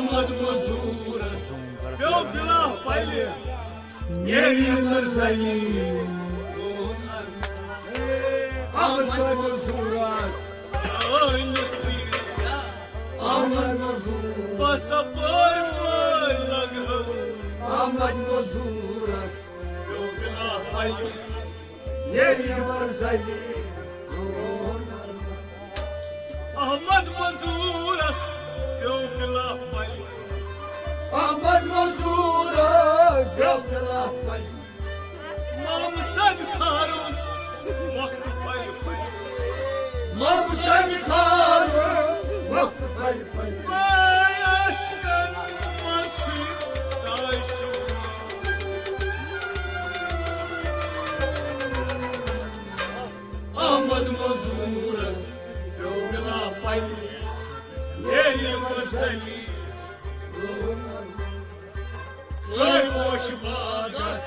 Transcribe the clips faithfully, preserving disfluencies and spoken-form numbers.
احمد مزورس پیوٚو بلا پلہِ، ییٚلہِ مرزلی۔ احمد مزورس، سٲنِس پیٖرس، احمد مزور۔ بس اپٲرۍ پٲرۍ لگہٕ۔ احمد مزورس پیوٚو بلا پلہِ، ییٚلہِ مرزلی۔ احمد مزورس پیوٚو بلا پلہِ۔ احمد مزورس پیوٚو بلا پلہِ۔ مامہٕ سٕنٛدِ خارُن وقت پھلہِ پھلہِ۔ مامہٕ سٕنٛدِ خارُن وقت پھلہِ پھلہِ۔ وے عشقن منٛز چھُے داعش۔ احمد مزورس پیوٚو بلا پلہِ، ییٚلہِ مرزلی۔ سُے پوشہِ باغس۔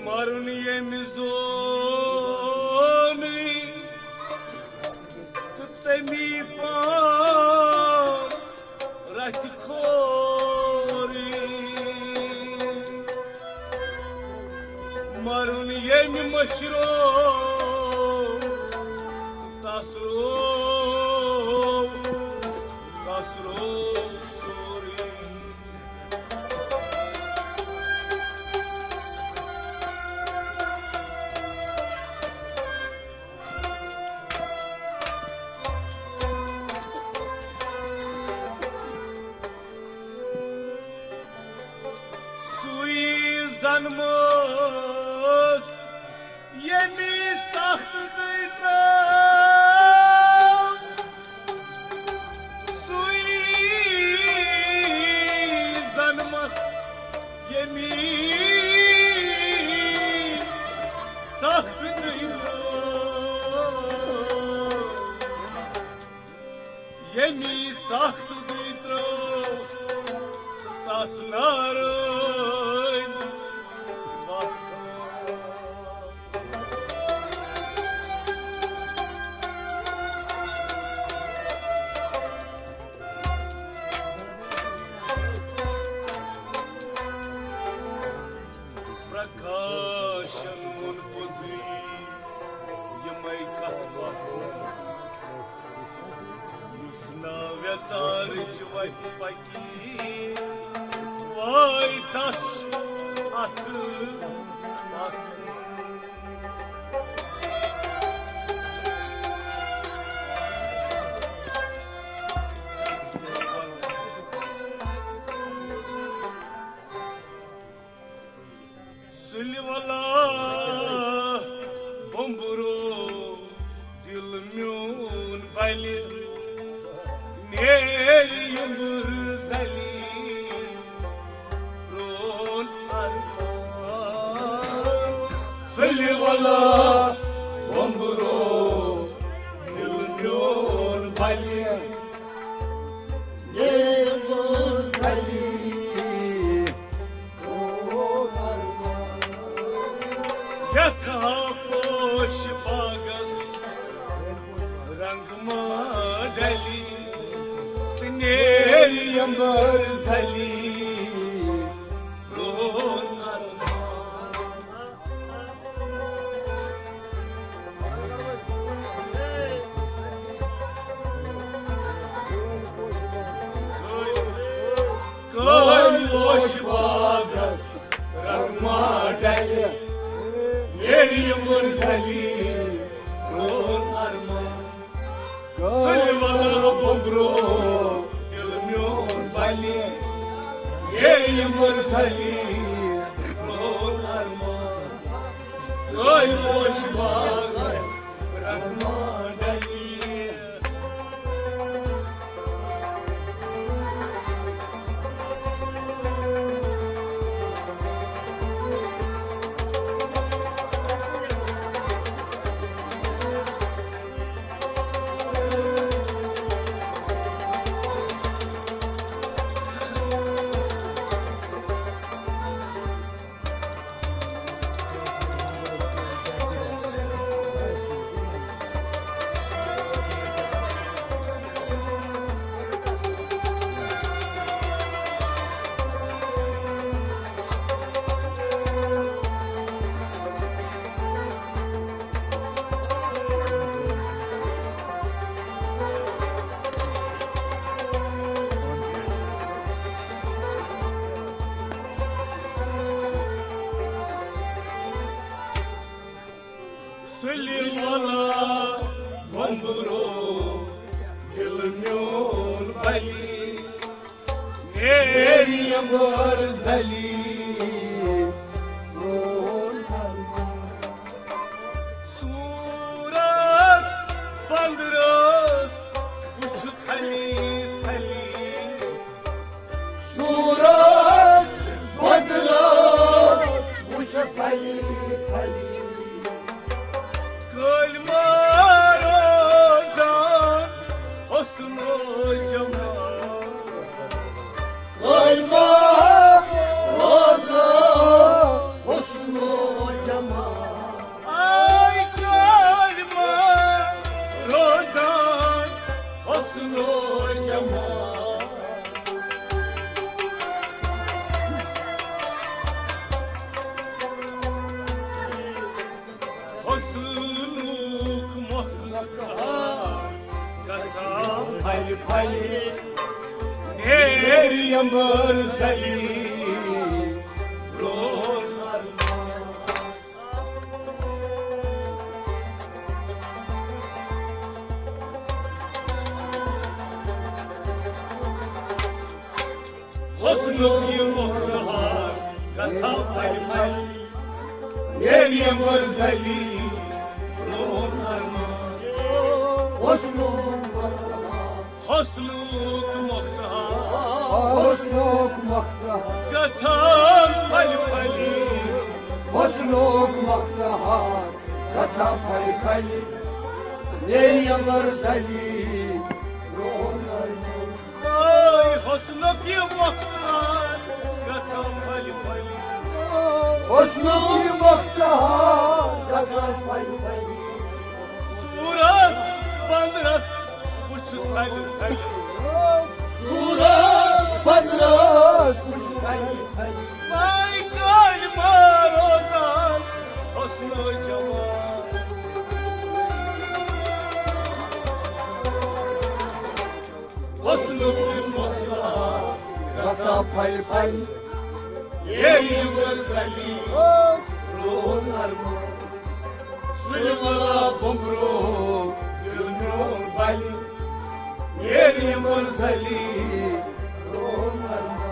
مرُن ییٚمہِ زونٕے تہٕ تٔمی پان رَتھِ کھورٕے۔ مرُن ییٚمہِ مٔشرو تَس رو، تَس رو سورُے۔ سُے زنمس ییٚمی سخت دٕے ترٛٲو، سُے زنمس ییٚمی سخت دٕے ترٛٲو۔ ییٚمی ژکھ تہٕ بیٚیہِ ترٛٲو تس نارٲنۍ وَتھ۔ پرکاشن ووٚن پوٚزُے یِمے کتھ باتھ۔ یُس ناو وٮ۪ژارٕچ وتہِ پکی، وٲے تس چھِ اتھٕ اتھٕ۔ سُلہِ ولا بومبرو دل میون بلہِ، نیرِ یمبر زلی پرون ارمان۔ سُلہِ ولا بومبرو دل میون بلہِ، نیرِ یمبر زلی یتھ ہا پوش باغس رنگ ما ڈلی، تہٕ نیرِ یمبر زلی پرون ارمان۔ کٲلۍ پوش باغس رنگ ما ڈلہِ، ییٚلہِ یمبر زلی پرون ارمان۔ سُلہِ ولا بومبرو دل میون بلہِ، ییٚلہِ یمبر زلی پرون ارمان۔ پوش باغس رنگما ڈلی۔ سُلہِ ولا وۄمبرو دِل میون بلی، میری امبر زلی۔ صورت پندرس وُچھ تھلی تھلی۔ صورت بدلو وُچھ تھلی تھلی۔ کٲلۍ ما روزان حسن و جمال۔ کٲلۍ ما روزان حسن و جمال۔ آے کٲلۍ ما روزان حسن و جمال۔ حسنُک مۄکھ گژھان پھلہِ پھلہِ، میری امبر زلی۔ حسنُک یہِ مۄکھ گژھان پھلہِ پھلہِ، میری امبر زلی۔ حسنُک مۄکھ حسنُک مۄختہار۔ حسنُک مۄختہار۔ گژھان پھلہِ پھلہِ۔ حسنُک مۄختہار۔ گژھان پھلہِ پھلہِ۔ میری امبر زلی۔ آے حسنُک یہِ مۄختہار۔ گژھان پھلہِ پھلہِ۔ حسنُک یہِ مۄختہار۔ گژھان پھلہِ پھلہِ۔ صورت پندرس وُچھ تھلہِ تھلہِ۔ صورت پندرس وُچھ تھلہِ تھلہِ۔ پاے کالہِ ما روزان حسن و جمال۔ حسنُک مۄختہار گژھان پھلہِ پھلہِ۔ ییٚلہِ یہِ مُرسلی روٗد ارمان۔ سُلہِ ولا بومبرو دِل میون بلہِ۔ ییٚلہِ یہِ مُرسلی روٗد ارمان۔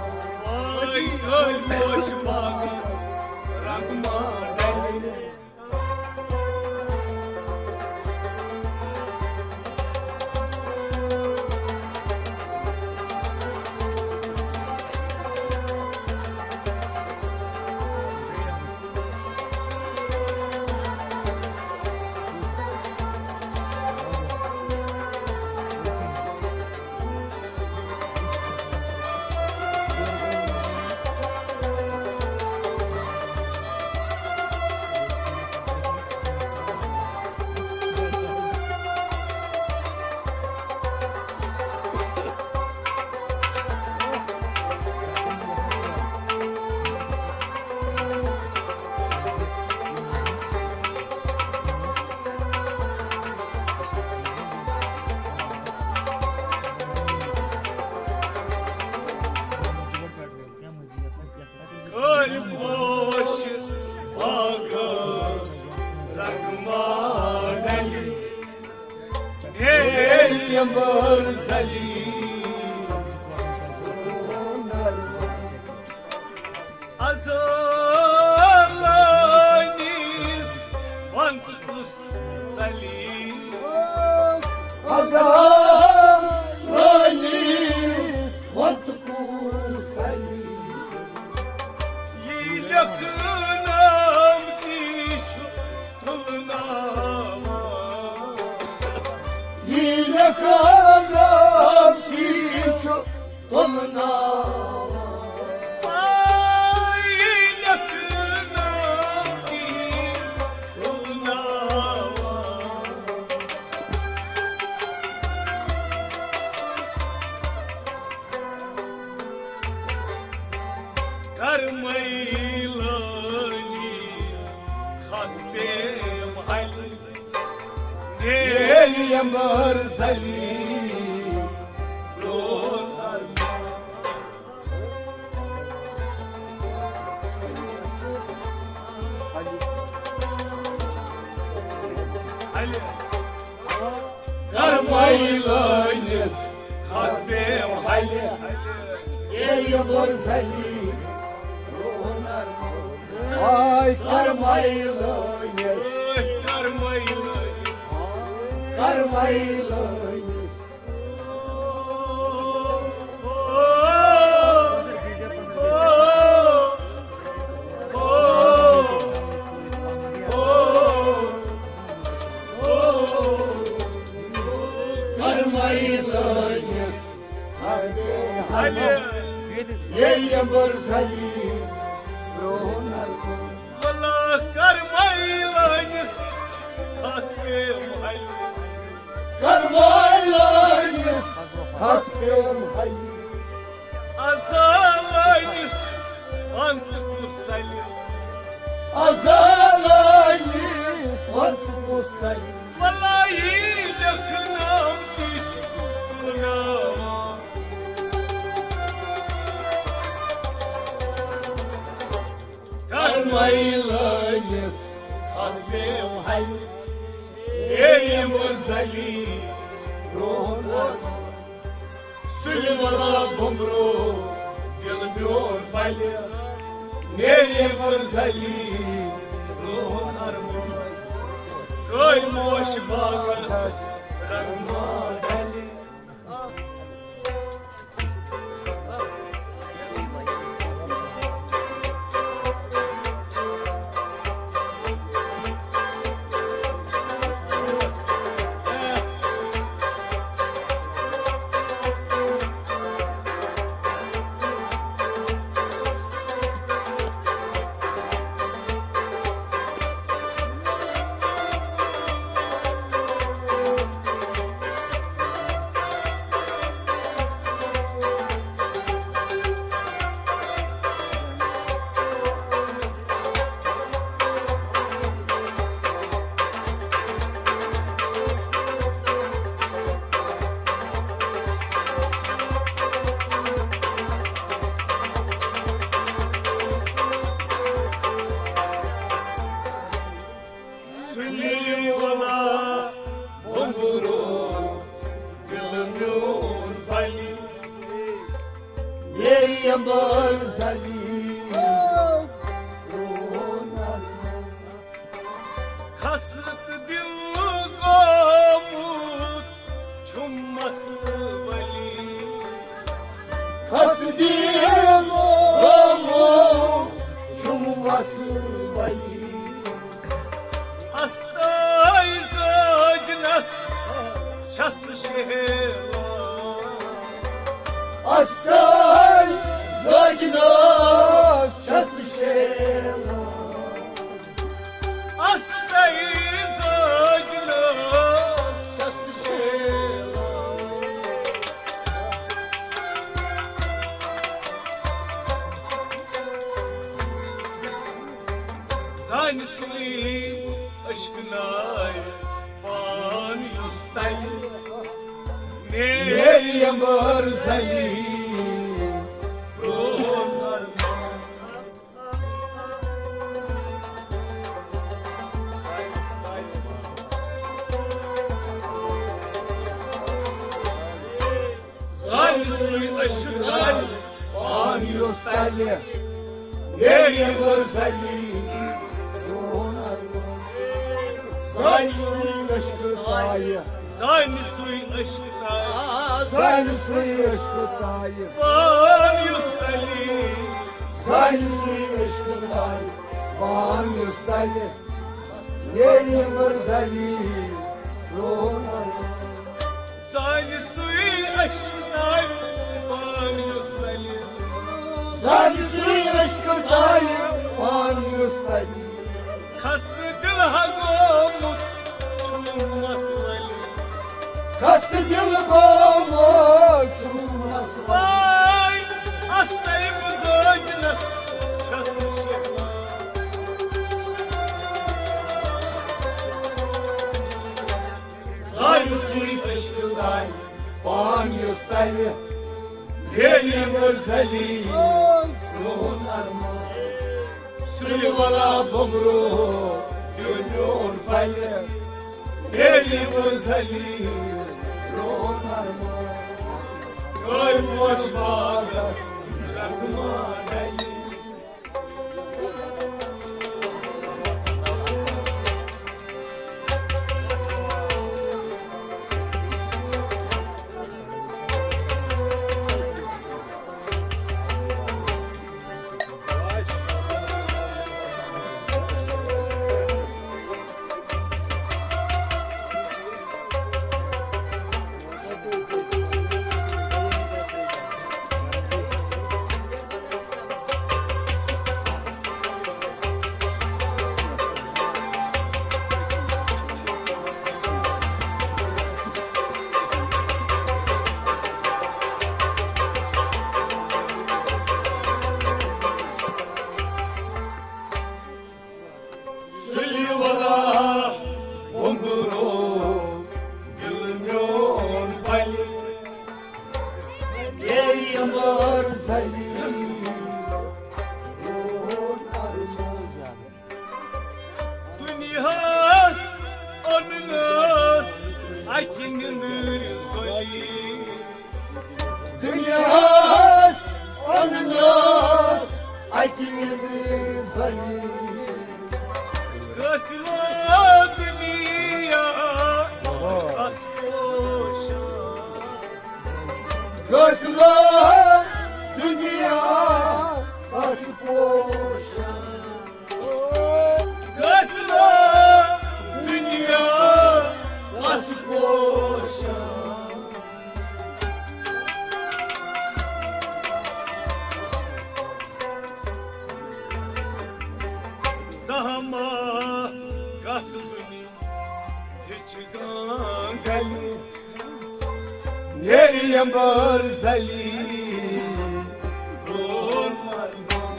أتی کٔلۍ پوش باغس رنگ ما ڈلہِ۔ کٔلۍ پوش باغس رنگ ما ڈلہِ۔ میری امبر زلی۔ ازلانیس پیم ہلی، میری امر زلی، رون ارمان۔ ہلی۔ کرمائی لٲنِس، خط پیم ہلہِ، ییٚلہِ مرسلی۔ آے کرمائی لٲنِس، کرمائی لٲنِس، کرمائی لٲنِس۔ کرمائی لٲنِس، ہلہِ، ییٚلہِ مرسلی، برونٛہہ نرکُن۔ ولا کرمائی لٲنِس، ہتھ پیم ہلہِ۔ کرمائی لٲنِس، ہتھ پیم ہلہِ۔ ازالٲنِس انت کُس ژلہِ۔ ازالٲنِس انت کُس ژلہِ۔ ولائی لیکھنام تہِ چھُ تُلناوان۔ کرمائی لٲنِس، ہتھ پیم ہلہِ، میری مرسلی، روحن سُلہِ ولا بُمرو، دِل میون بلہِ، میری مرسلی، روحن ارمان۔ کٲلۍ موش باغس، رنگما ڈلہِ۔ سُلہِ ولا بُمرو، دِل میون بلہِ، میری امبر زلی، روحن ارمان۔ خستہٕ دِل گوٚمُت چھُم مسلہٕ ولی۔ خستہٕ دِل گوٚمُت چھُم مسلہٕ ولی۔ استٲے زٲجنس چھس نہٕ شہلان۔ استٲے زٲجنس چھس نہٕ شہلان۔ استٲے زٲجنس چھس نہٕ شہلان۔ زانہِ سُے عشقہٕ ناوِ پان یُس تلہِ، میری امبر زلی، پرون ارمان۔ زانہِ سُے عشقہٕ تلہِ پان یُس تلہِ، میری مرسلی۔ زانہِ سُے عشقہٕ تلہِ۔ زانہِ سُے عشقہٕ تلہِ۔ زانہِ سُے عشقہٕ تلہِ۔ پان یُس تلہِ۔ زانہِ سُے عشقہٕ تلہِ۔ پان یُس تلہِ۔ میری مرسلی۔ زانہِ سُے عشقہٕ تلہِ پان یُس تلہِ۔ زانہِ سُے عشقہٕ تلہِ پان یُس تلہِ۔ خستہٕ دِل ہا گوٚمُت چھُم مسلہٕ۔ خستہٕ دِل گوٚمُت چھُم مسلہٕ۔ واے، استَے بہٕ زٲجنَس چھَس نہٕ شیہلان۔ پان یُس تَلہِ، ییٚلہِ یِمہٕ زَلی روٗن اَرمان۔ سُلہِ وَلا بوٚمبرو دیُن میون پَلہِ، ییٚلہِ یِمہٕ زَلی روٗن اَرمان۔ کٔرۍ پوش باغَس رَتہٕ ما ڈَلہِ۔ سُلہِ وَلا بوٚمبرو دِل میون بَلہِ، یے یَمبَر زَلہِ میون اَرمان۔ دُنیاہَس اوٚننَس اَکہِ نِندٕرِ زۄلہِ۔ دُنیاہَس اوٚننَس اَکہِ نِندٕرِ زۄلہِ۔ قٲفلہٕ دُنیا اَس پوشان۔ قٲفلہٕ دُنیا اَس پوشان۔ قٲفلہٕ دُنیا اَس پوشان۔ زہما گژھ دُنیا ہِچ گانگلی، نیرِ یَمبَر زَلی گوٚو مَرمان۔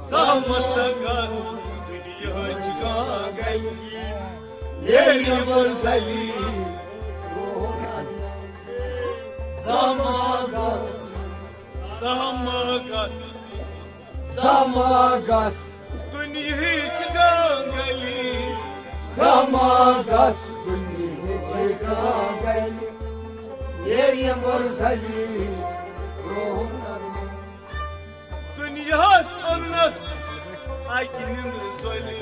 زامس گژھ دُنیاہٕچ کانٛگٕر، ییٚلہِ یَمبَر زَلی۔ زامس گژھ، زامس گژھ، زامس گژھ دُنیاہٕچ کانٛگٕر۔ زامس گژھ دُنیاہٕچ کانٛگٕر، ییٚلہِ یَمبَر زَلی۔ دُنیاہَس اوٚننَس اَکہِ نِندٕ زۄلہِ۔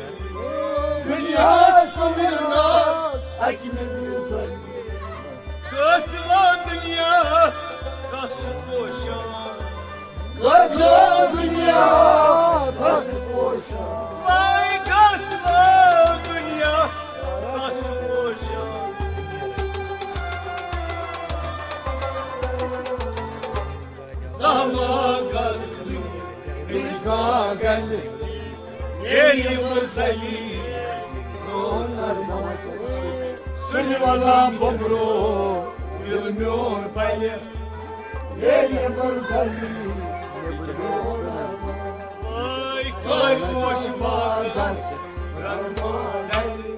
دُنیاہَس اوٚننَس اَکہِ نِندٕ زۄلہِ۔ قٲفلہٕ دُنیا کَس پوشان۔ قٲفلہٕ دُنیا کَس پوشان۔ وَے قٲفلہٕ دُنیا کَس پوشان۔ زامس گژھ دُنیاہٕچ کانٛگٕر، ییٚلہِ یَمبَر زَلی۔ سُلہِ وَلا بوٚمبرو دِل میون پَلہِ، ییٚلہِ یَمبَر زَلی۔ وَے کٔرۍ پوش باغَس رَنٛگ ما ڈَلہِ۔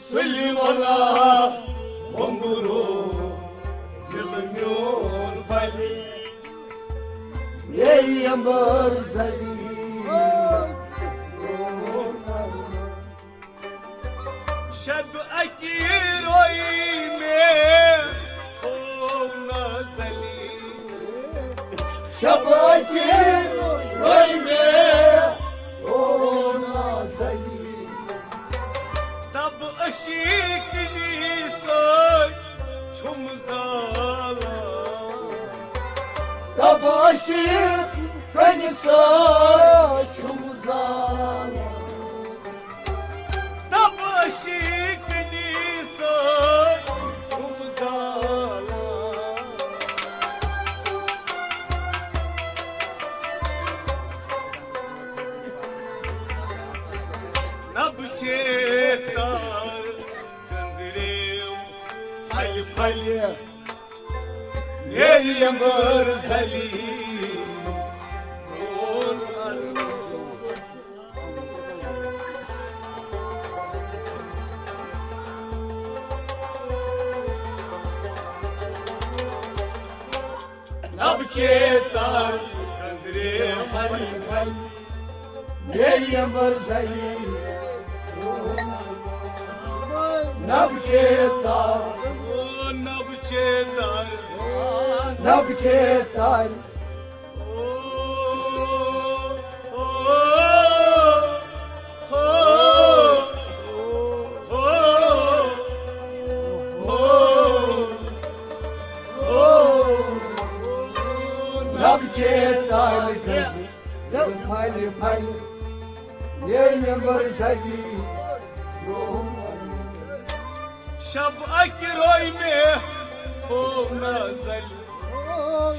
سُلہِ وَلا بوٚمبرو دِل میون پَلہِ، ییٚلہِ یَمبَر زَلی۔ چیتار کنزریم پھلہِ پھلہِ، میری امبر زلی گول ارمان۔ نبچے تار کنزرے پھلہِ پھلہِ، میری امبر زلی نبچے تار، نبچے تار، نبچے تار۔ نبچے تار گژھِ پھلہِ پھلہِ، ییٚلہِ مرسلی شب اکہِ روی مےٚ ہو نازل۔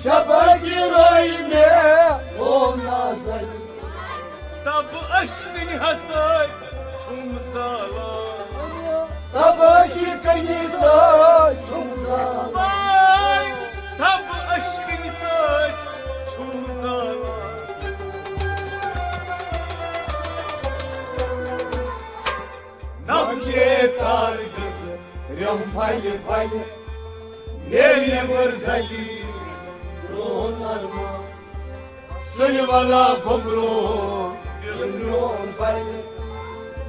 شب اکہِ روی مےٚ ہو نازل۔ تب اشکنہِ ہسا چھُم زالان۔ تب اشکنہِ سا چھُم زالان۔ تب اشکنہِ سا چھُم زالان۔ نبچے تار گژھِ ریم پھلہِ پھلہِ، میری امبر زلی گول ارمان۔ سُلہِ ولا گوٚبرو دِل میون بلہِ،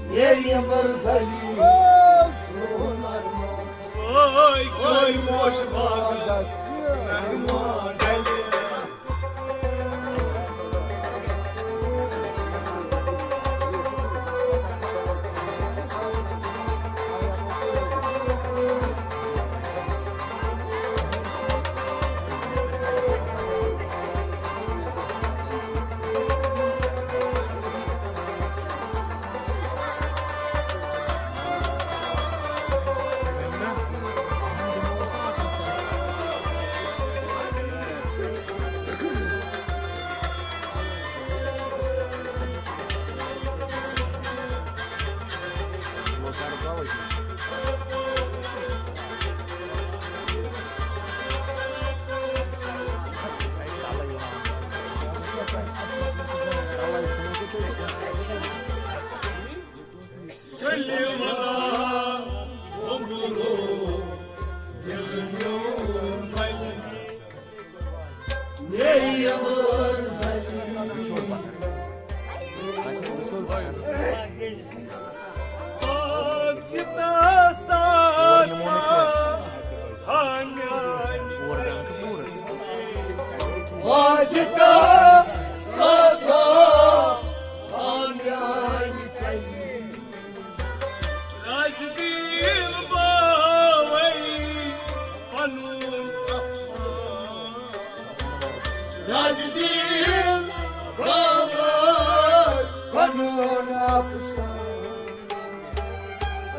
میری امبر زلی گول ارمان۔ اوے گوٚبرۍ پوش باغس نغمہ ڈلہِ۔ واسطہ ساتھا ہمیان کلی۔ راجدیل باوی پنون افسان۔ راجدیل باوی پنون افسان۔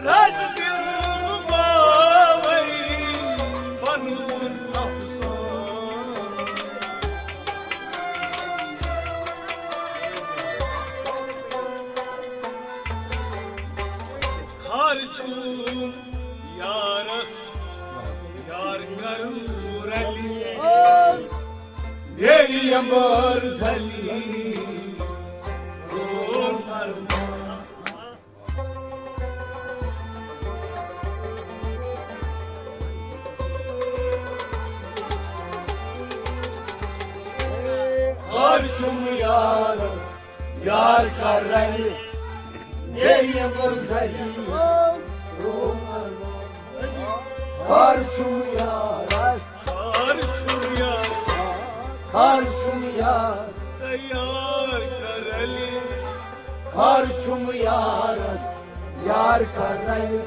راجدیل باوی پنون افسان۔ خار چھُم یارس یار کرم رلی، میری امبر زلی گول ارمان۔ خار چھُم یارس یار کرن، میری امبر زلی گول ارمان۔ خار چھُم یارس، خار چھُم یار، خار چھُم یار، تیار کر علی۔ خار چھُم یارس یار کرن،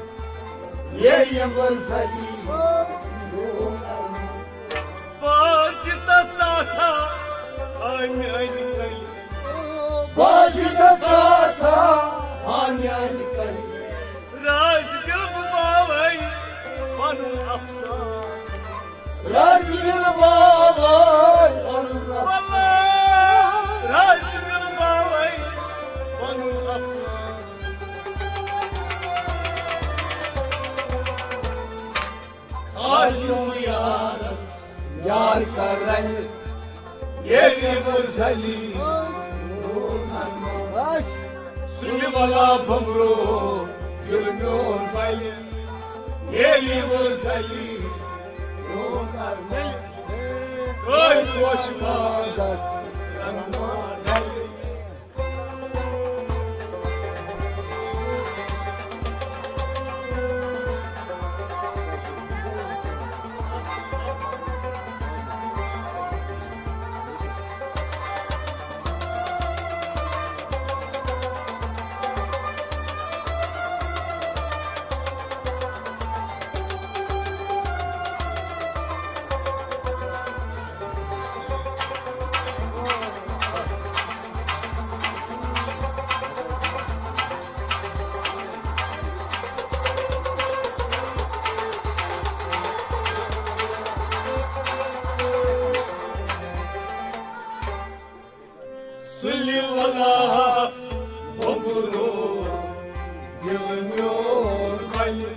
میری امبر زلی گول ارمان۔ باز تہ ساتھا ہمیان کلی۔ باز تہ ساتھا ہمیان کلی۔ راج دِل بہٕ باوَے پَنُن اَفسانہٕ۔ راج دِل بہٕ باوَے پَنُن اَفسانہٕ۔ واللہ، راج دِل بہٕ باوَے پَنُن اَفسانہٕ۔ کرن ییٚلہِ مرسلی سُلہِ ولا بمرو دِل میون بلہِ ییٚلہِ مرسلی کٲلۍ پوش باغس رنگمان ڈلہِ۔ سُلہِ ولا بوٚمبرو دِل میون بلہِ۔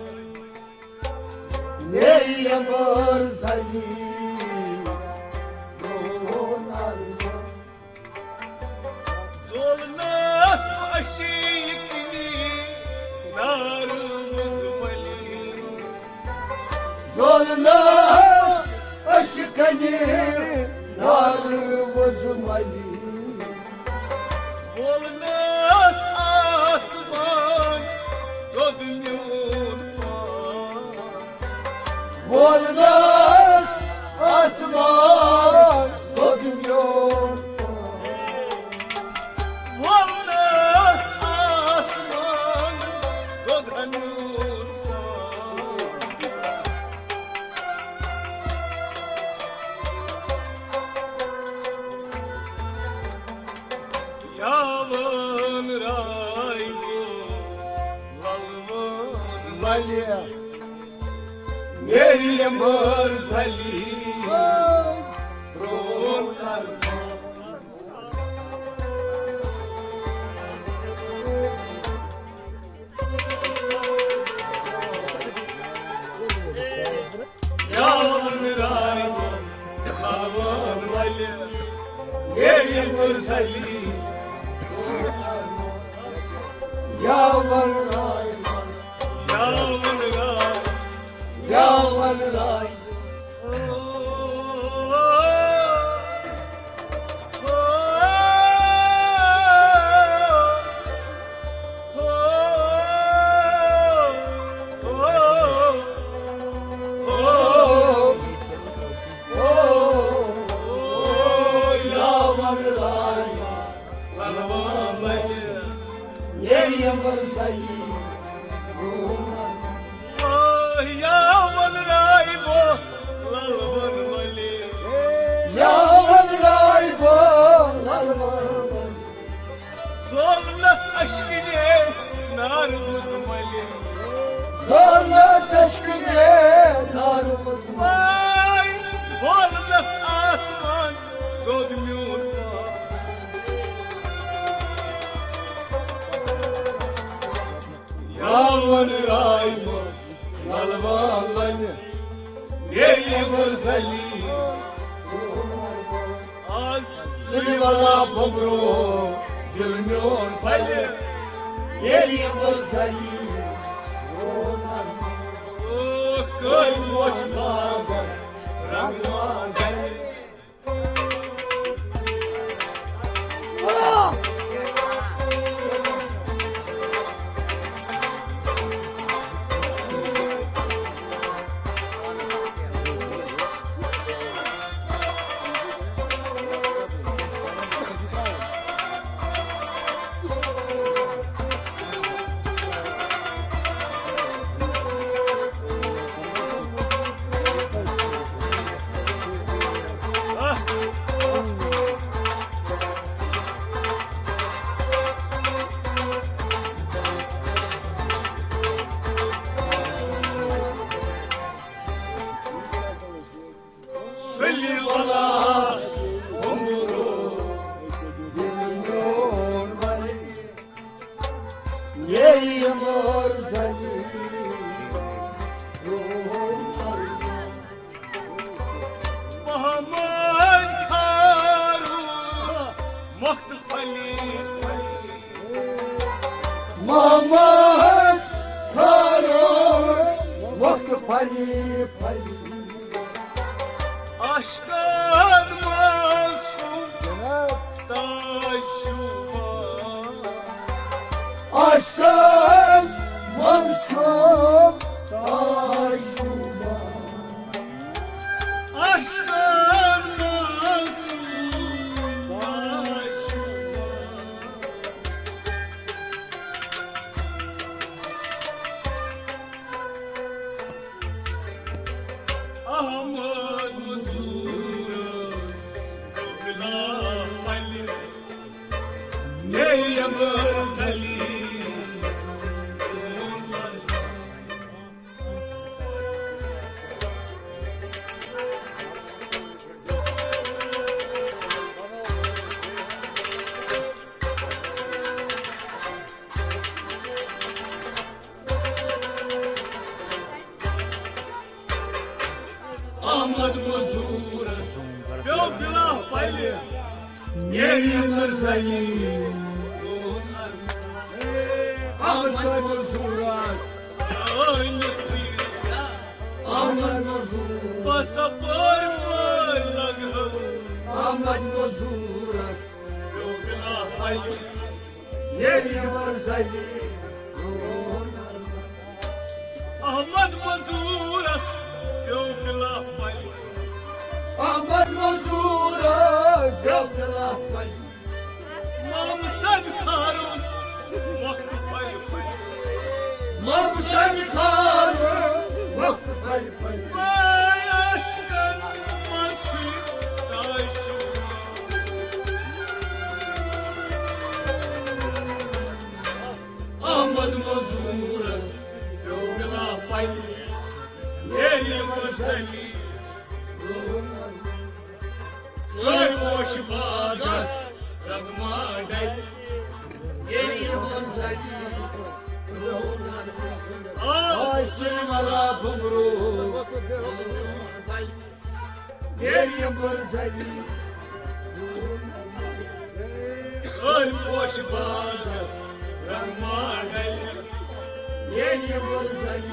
میری امر زلی دون البم۔ زولنس عشقنی نار مزملی۔ زولنس عشقنی نار مزملی۔ وولنس آسمان دۄد میون پان۔ وولنس آسمان دۄد میون پان۔ وولنس آسمان دۄد میون پان۔ یاوان رایو للوان ملہِ میری مرسلی پرون ارمان۔ یاوان رایو للوان ملہِ میری مرسلی یاوان رایو یاوان رایو یاوان رایو۔ یاوان رایو للوان ملہِ میری مرسلی پرون ارمان۔ آہ، یاوان رایو للوان ملہِ۔ یاوان رایو للوان ملہِ۔ زولنس عشقنی نار مزملی۔ زولنس عشقنی نار مزملی۔ آہ، وولنس آسمان دۄد میون پان۔ یاوان رایو للوان ملہِ میری مرسلی۔ آز سُلہِ ولا بوٚمبرو دِل میون بلہِ میری مرسلی۔ او کٲلۍ پوش باغس رنگمان ڈلہِ۔ محمد کھارو وقت پھلی پھلی۔ عشقن منٛز چھُم تجربہ۔ عشقن منٛز چھُم تجربہ۔ عشقن منٛز چھُم تجربہ۔ احمد مزورس بلا پلہِ، میٚیہِ یمبر زلی۔ احمد مزورس پیوٚو بلا پلہِ، میٚیہِ یمبر زلی۔ احمد مزورس، سٲنِس پیٖرس۔ احمد مزور۔ بس پٲرۍ پٲرۍ لگہٕ۔ احمد مزورس۔ پیوٚو بلا پلہِ، میٚیہِ یمبر زلی۔ احمد مزورس پیوٚو بلا پلہِ۔ احمد مزورس پیوٚو بلا پلہِ۔ مامہٕ سٕنٛدِ خارُن وقت پھلہِ پھلہِ۔ مامہٕ سٕنٛدِ خارُن وقت پھلہِ پھلہِ۔ وٲے عشقن منٛز چھُے تجربہ۔ احمد مزورس پیوٚو بلا پلہِ، میٚیہِ یمبر زلی۔ سٲرۍ پوش باغس رنگ ما ڈلہِ، میٚیہِ یمبر زلی۔ آ، سُلہِ ملا بُمرو۔ میٚیہِ یمبر زلی۔ أتھۍ پوشہٕ باغس رنگ ما ڈلہِ، میٚیہِ یمبر زلی۔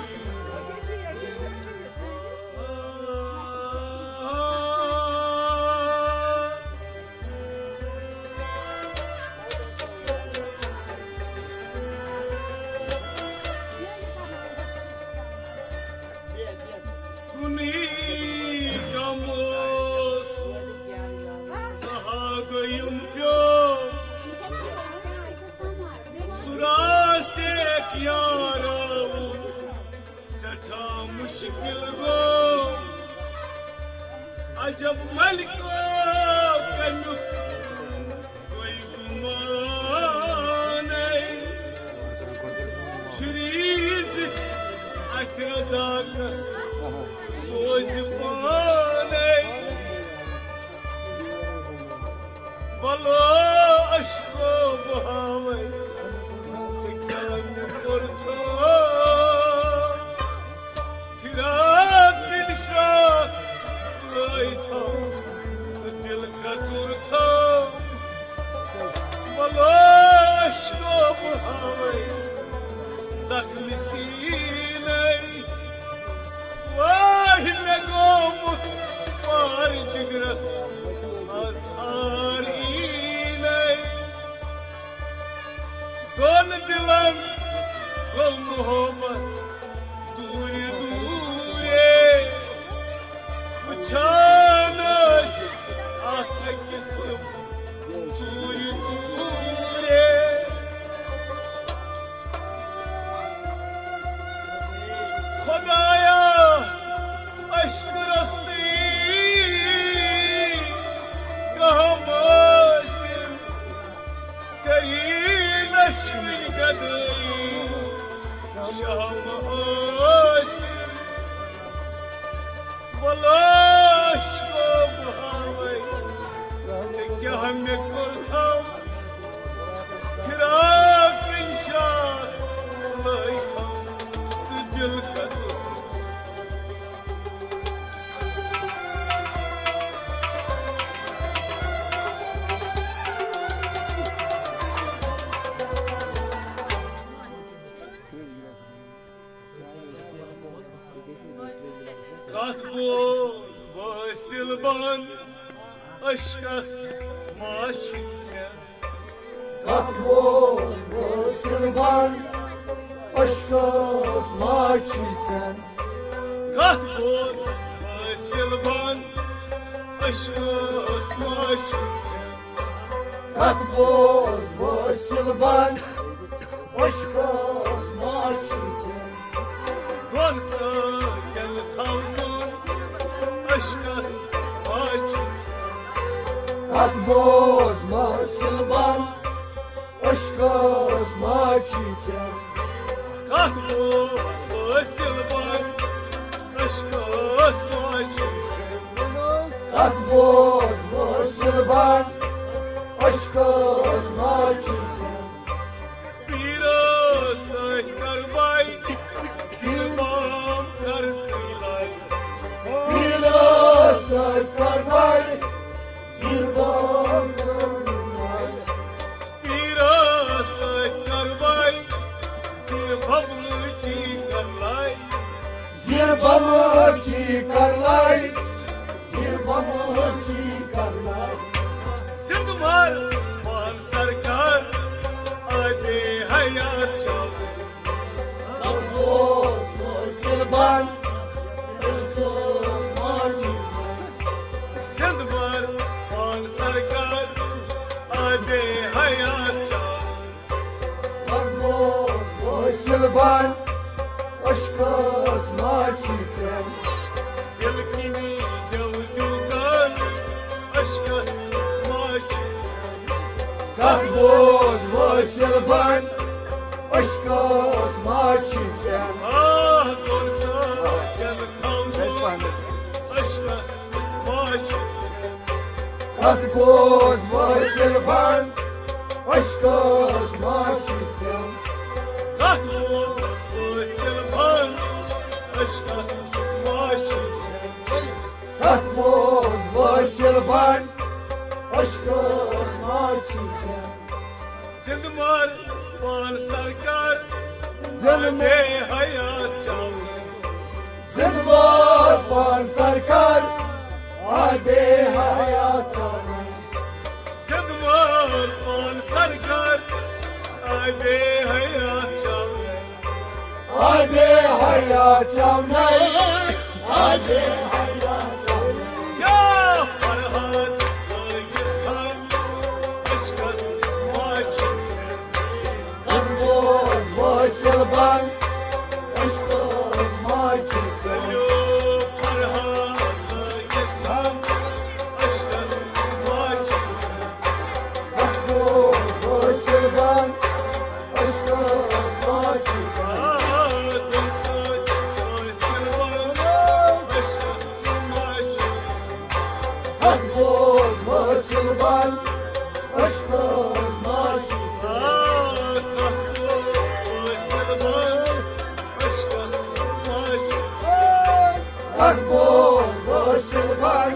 کُنی غم اوس، تہا دوٚیِم پیوٚو۔ سُراسیک یاراوُن سٮ۪ٹھاہ مُشکِل گوٚو۔ عجب ملکو کمیُک گوٚو گُمانے۔ شُریٖز اَتھِ رزاقس سوزِ پانے۔ بلو عشقو بہاوے، ژٕ کیٛاہ مےٚ کوٚر تھو؟ فراق دِلشاد لٲے تھو، تہٕ دِل کتُر تھو۔ بلو عشقو بہاوے، زخمی سینے۔ واہ مےٚ گوٚمُت پار جگرس از آر ایٖنے۔ دۄن دِلن گوٚو محبت دوٗرِ دوٗرے۔ وٕچھان ٲسۍ اکھ أکِس ژوٗرِ ژوٗرے۔ خۄدایا، عشقہٕ روٚستُے کانٛہہ مٲسِم کٔری لَچھِ وٕنۍ گدٲیی شام ٲسِم۔ بلو عشقو بہاوے، ژےٚ کیٛاہ مےٚ کوٚر تھم؟ فراق اِنشاء لٲے تھم تہٕ دِل کَتُر۔ بوز وٲصِل بَن، عشقَس ما چھِ ژےٚ۔ کَتھ بوز وٲصِل بَن، عشقَس ما چھِ ژےٚ۔ کَتھ بوز وٲصِل بَن، عشقَس ما چھِ ژےٚ۔ کَتھ بوز وٲصِل بَن، عشقَس ما چھِ ژےٚ۔ دۄن سۭتٮ۪ن تھاوزُن، عشقَس ما چھِ ژےٚ۔ کَتھ بوز وٲصِل بَن، عشقَس ما چھِ ژےٚ۔ کَتھ بوز وٲصِل بَن، عشقَس ما چھِ ژےٚ۔ کَتھ بوز وٲصِل بَن، عشقَس ما چھِ ژےٚ۔ پیٖرَس سۭتۍ کَر بَے، زیٖر بام کَر ژٕے لَے۔ پیٖرَس سۭتۍ کَر بَے، زیٖر بام کَر ژٕے لَے۔ پیٖرَس سۭتۍ کَر بَے، زیٖر بامٕچی کَر لَے۔ زیٖر بامٕچی کَر لَے، زیٖر بامٕچی کَر لَے۔ زِنٛدٕ مَر پان سرکار، آبِ حیات چاوٕنۍ۔ کَتھ بوز وٲصِل بَن، عشقَس ما چھِ ژےٚ۔ زِنٛدٕ مَر پان سرکار، آبِ حیات چاوٕنۍ۔ کَتھ بوز وٲصِل بَن، عشقَس ما چھِ ژےٚ۔ دِل کِنی دِل دِل کَر، عشقَس ما چھِ ژےٚ۔ کَتھ بوز وٲصِل بَن، عشقَس ما چھِ ژےٚ۔ آہ، دۄن سۭتٮ۪ن تھاوزُن، عشقَس ما چھِ ژےٚ۔ کَتھ بوز وٲصِل بَن، عشقَس ما چھِ ژےٚ۔ کَتھ بوز وٲصِل بَن، عشقَس ما چھِ ژےٚ۔ کَتھ بوز وٲصِل بَن، عشقَس ما چھِ ژےٚ۔ زِنٛدٕ مَر پان سرکار، زِنٛدٕ مَر۔ آبِ حیات چاوٕنۍ۔ زِنٛدٕ مَر پان سرکار، آبِ حیات چاوٕنۍ۔ زِنٛدٕ مَر پان سرکار، آبِ حیات چاوٕنۍ۔ آبِ حیات چاوٕنۍ، آبِ حیات چاوٕنۍ۔ یا فرہاد لٲگِتھ تھَن، عشقَس ما چھِ ژےٚ۔ کَتھ بوز وٲصِل بَن، عشقَس ما چھِ ژےٚ۔ فرہاد لٲگِتھ تھَن، عشقَس ما چھِ ژےٚ۔ کَتھ بوز وٲصِل بَن، عشقَس ما چھِ ژےٚ۔ آ، دِل سۭتۍ وٲصِل بَن، عشقَس ما چھِ ژےٚ۔ کَتھ بوز وٲصِل بَن، عشقَس ما چھِ ژےٚ۔ آ، کَتھ بوز وٲصِل بَن، عشقَس ما چھِ ژےٚ۔ کَتھ بوز وٲصِل بَن،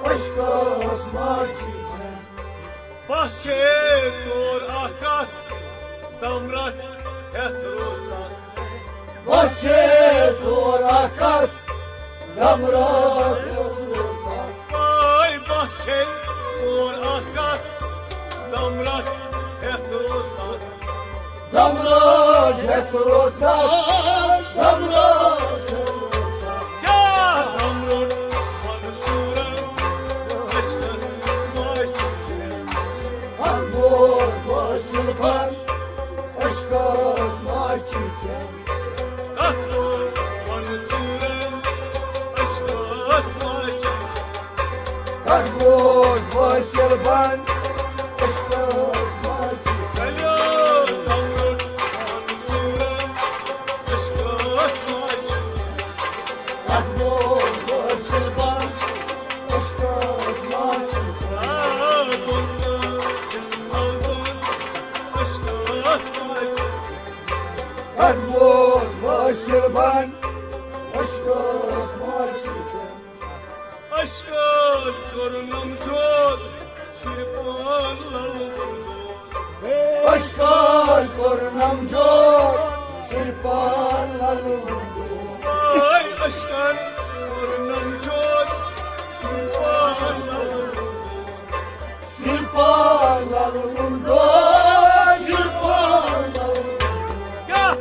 عشقَس ما چھِ ژےٚ۔ بس چھے تور اکھ کتھ، دم رٹھ ہیتھ روزتھ۔ بس چھے تور اکھ کتھ، دم رٹھ ہیتھ روزتھ۔ آے بس چھے تور اکھ کتھ، دم رٹھ ہیتھ روزتھ۔ دم رٹھ ہیتھ روزتھ، دم رٹھ ہیتھ روزتھ۔ کیٛاہ دم روٚٹ منصوٗرن عشقس ماچھِ ژےٚ؟ کتھ بوز وٲصِل بن عشقس ماچھِ ژےٚ؟ کتھ بوز منصوٗرن عشقس ماچھِ ژےٚ؟ کتھ بوز وٲصِل بن عشقس ماچھِ ژےٚ؟ چلیو دم روٚٹ منصوٗرن عشقس ماچھِ ژےٚ؟ کتھ بوز وٲصِل بن عشقس ماچھِ ژےٚ؟ آ، دۄن سۭتۍ تھاوزُن عشقس ماچھِ ژےٚ؟ کتھ بوز وٲصِل بن عشقس ماچھِ ژےٚ؟ عشقن کوٚرنم جوڑ شرپان لل وُنٛدو۔ عشقن کوٚرنم جوڑ شرپان لل وُنٛدو۔ اے عشقن نم چور شرپان لل، شرپان لل دود، شرپان لل۔ کیٛاہ؟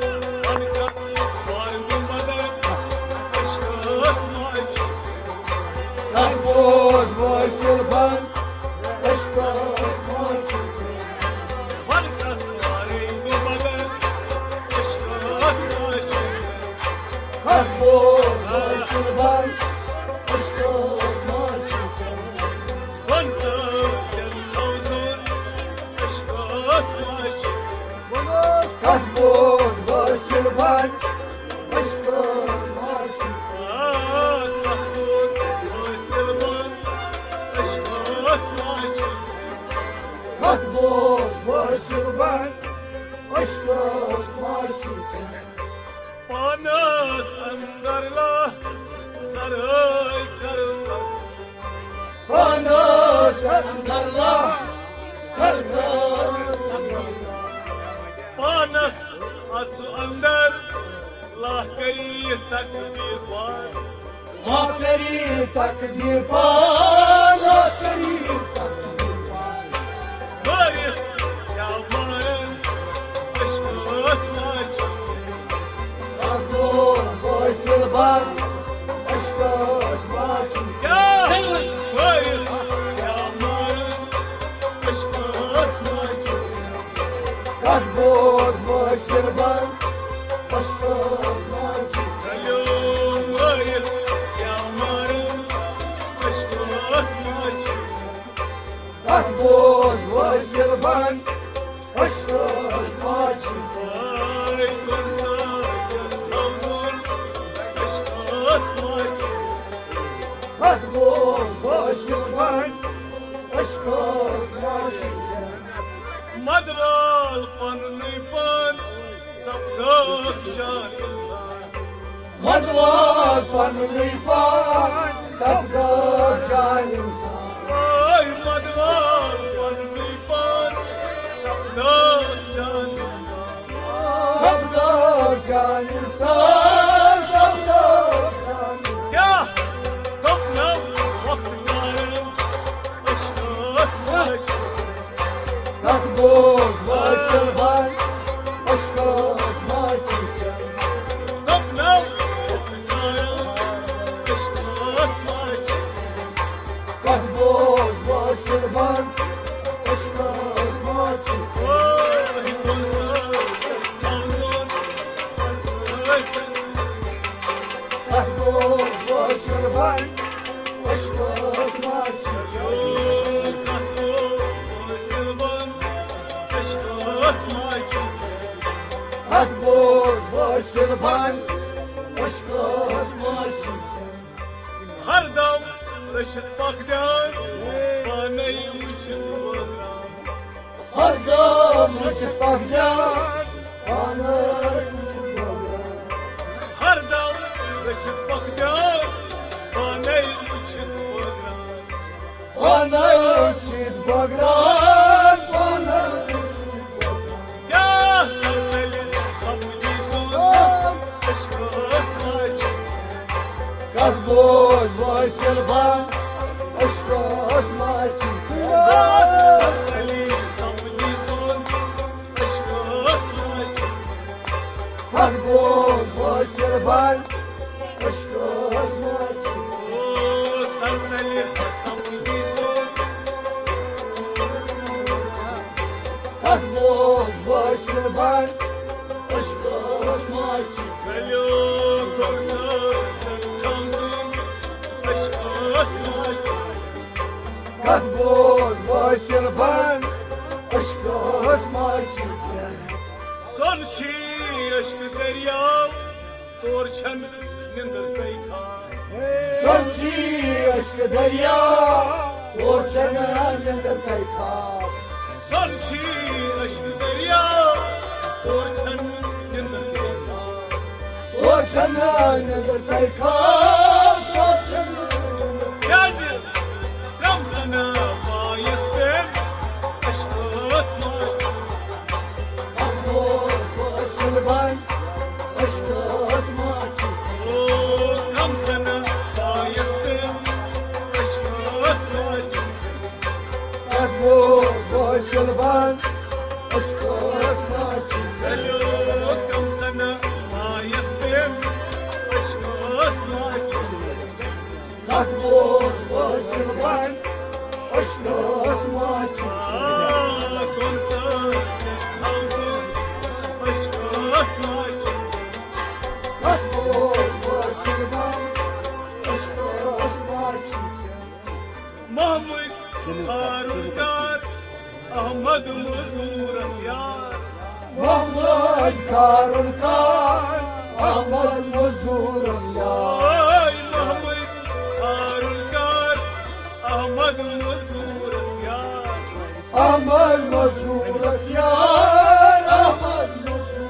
وَن کَس وارٕ بدل عشقَس ماجہِ۔ کَتھ بوز وٲصِل بَن، عشقَس ماجہِ۔ وَن کَس وارٕ بدل عشقَس ماجہِ۔ کَتھ بوز وٲصِل بَن، عشقَس ماجہِ۔ وَن سٲتٮ۪ن تھاوزُن عشقَس ماجہِ۔ کَتھ بوز وٲصِل بَن، عشقَس ماجہِ۔ آ، کَتھ بوز وٲصِل بَن، عشقَس ماجہِ۔ کَتھ بوز وٲصِل بَن، عشقَس ماجہِ۔ پانس اندر لا سرٲے کرو۔ پانس اندر لا سرٲے کرو۔ پانس اژ اندر لا کٔرِتھ تکبیر پان۔ لا کٔرِتھ تکبیر پان، لا کٔرِتھ تکبیر پان۔ بٲرِتھ کیٛاہ مارن عشقَس ماجہِ۔ کَتھ بوز وٲصِل بَن، عشقَس ماجہِ۔ کیٛاہ؟ بٲرِتھ کیٛاہ مارن عشقَس ماجہِ۔ کَتھ بوز وٲصِل بَن، عشقَس ماجہِ۔ سلیوم بٲرِتھ کیٛاہ مارن عشقَس ماجہِ۔ کَتھ بوز وٲصِل بَن، عشقَس ماجہِ۔ آے کُن ساکِن تھاوُن عشقَس ماجہِ۔ کَتھ بوز وٲصِل بَن، عشقَس ماجہِ۔ مدوال پننُے پان سپداو جان اِنسان۔ مدوال پننُے پان سپداو جان اِنسان۔ آے مدوال پننُے پان سپداو جان اِنسان۔ سپداو جان اِنسان، سپداو جان اِنسان۔ کیٛاہ دوٚپنم وقت کارن عشقَس ماجہِ۔ کَتھ بوز وٲصِل بَن، عشقَس ماجہِ۔ دوٚپنم وقت کارن عشقَس ماجہِ۔ کَتھ بوز وٲصِل بَن، عشقَس ماجہِ۔ اوے کُن ساکِن تھاوزُن عشقَس ماجہِ۔ کَتھ بوز وٲصِل بَن، عشقَس ماجہِ۔ کَتھ بوز وٲصِل بَن، عشقَس ماجہِ۔ کَتھ بوز وٲصِل بَن، عشقَس ماجہِ۔ ہردم رٔچھِتھ پکھ دیان، پانے وٕچھِتھ بٲگراو۔ ہردم رٔچھِتھ پکھ دیان، پانے وٕچھِتھ بٲگراو۔ ہردم رٔچھِتھ پکھ دیان، پانے وٕچھِتھ بٲگراو۔ پانے وٕچھِتھ بٲگراو، پانے وٕچھِتھ بٲگراو۔ کیٛاہ سر تلہِ سپدی سُنٛد عشقَس ماجہِ۔ کَتھ بوز وٲصِل بَن، عشقَس ماجہِ۔ کَتھ بوز وٲصِل بَن، عشقَس ماجہِ۔ کَتھ بوز وٲصِل بَن، عشقَس ماجہِ۔ کَتھ بوز وٲصِل بَن، عشقَس ماجہِ۔ سۄن چھی عشق دٔریاو، تور چھَنہٕ نِندٕر تہِ کھال۔ سۄن چھی عشق دٔریاو، تور چھَنہٕ نِندٕر تہِ کھال۔ سۄن چھی عشق دٔریاو، تور چھَنہٕ نِندٕر تہِ کھال۔ تور چھَنہٕ نِندٕر تہِ کھال، تور چھَنہٕ نِندٕر۔ کیٛازِ؟ کم سنا پایس پٮ۪ٹھ عشقَس ماجہِ۔ کَتھ بوز وٲصِل بَن، عشقَس ماجہِ۔ او کم سنا کارُن کار احمد مزورس یار۔ اے محمد کارُن کار احمد مزورس یار۔ احمد مزورس یار، احمد مزورس۔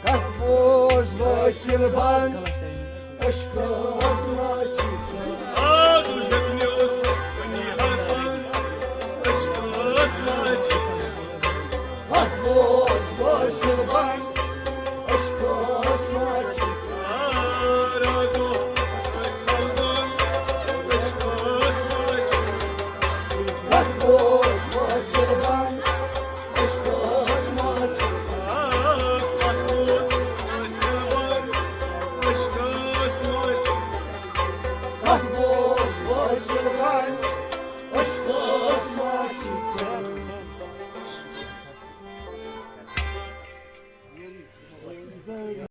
کتھ بوز وٲصِل بند، عشقس منٛز چھِ ژٕ۔ آ، دُلہن مےٚ اوس کُنی حرفن، عشقس منٛز چھِ ژٕ۔ کتھ بوز وٲصِل بند، عشقس منٛز چھِ ژٕ۔ آ، راتو أتھۍ تھاوزن، عشقس منٛز چھِ ژٕ۔ کتھ بوز وٲصِل بند، عشقس منٛز چھِ ژٕ۔ آ، کتھ بوز وٲصِل بند، عشقس منٛز چھِ ژٕ۔ کتھ بوز وٲصِل بند،